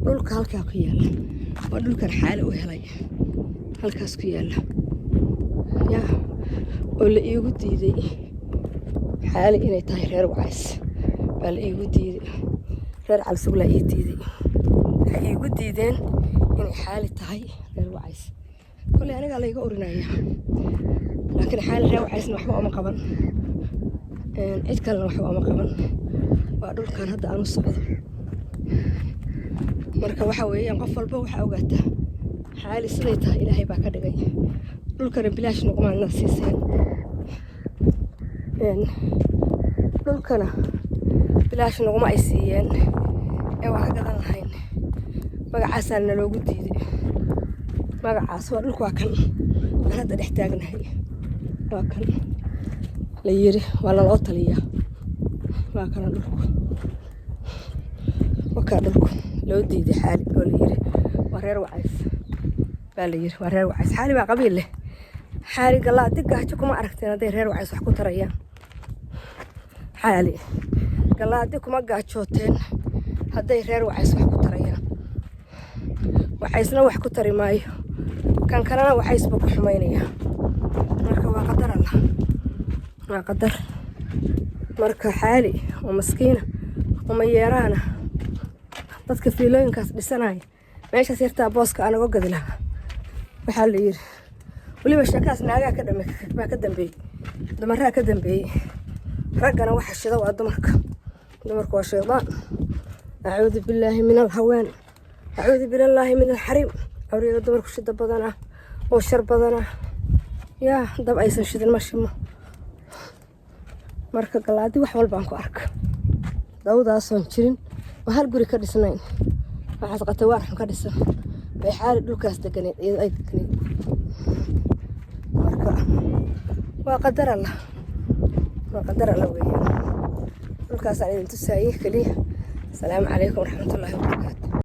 Dhulka halkaa ku yaala waa dhulkan Xaali u helay, halkaas ku yaala yaa oo la iigu diiday Xaali inay tahay reer Wacays baa la iigu diiday. Reer Calsuglaa ii diiday. Waxay iigu diideen inay Xaali tahay reer Wacays. Kolley anigaa layga orinaya, laakiin Xaali reer Wacaysna waxba uma qaban, cid kalena waxba uma qaban. Waa dhulkan hadda aan u socdo. Marka waxa weeyaan, qof walba waxaa ogaataa Xaali siday tahay Ilaahay baa ka dhigay. Dhulkana bilaash noqmaadna siiseen, dhulkana bilaash noguma ay siiyeen ee waa ka gadan lahayn. Magacaasaa naloogu diiday. Magacaas waa dhulku, waa kan aan hadda dhex taagnahay, waa kan la yiri waa laloo taliyaa. Waa kana dhulku, wakaa dhulku loo diiday Xaali oo la yiri waa reer Wacays baa la yiri, waa reer Wacays. Xaali baa qabiil leh. Xaali galaadi gaajo kuma aragteen hadday reer Wacays wax ku tarayaan. Xaali galaadi kuma gaajooteen hadday reer Wacays wax ku tarayaan. Wacaysna wax ku tari maayo, kan kalena Wacays buu ku xumaynaya. Marka waa qadar Allah, waa qadar. Marka Xaali oo maskiina oo mayeeraana, dadka fiilooyinkaas dhisanaya, meeshaas yartaa booska aan uga gadi lahaa, waxaa la yiri weliba sheekadaas naagaa ka dhame baa ka dambeeyey, dumaraa ka dambeeyey. Raggana waxa shida waa dumarka. Dumarku waa shaydaan. Acuudu billaahi min alhawaan, acuudu billaahi min alxariim. Awriyada dumarku shida badan ah oo shar badan ah. Yaa dab aysan shidin ma shimo. Marka galaadi wax walbaan ku arka, dawdaasoon jirin oo hal guri ka dhisnayn, waxaas qatay waar xun ka dhisan bay Xaali dhulkaas deganeed, iyadoo ay deganeed. Marka waa qadar Allah, waa qadar Allah weeyaan. Dhulkaasaan idin tusaayey keliya. Asalaamu calaykum waraxmatullaahi wabarakaatu.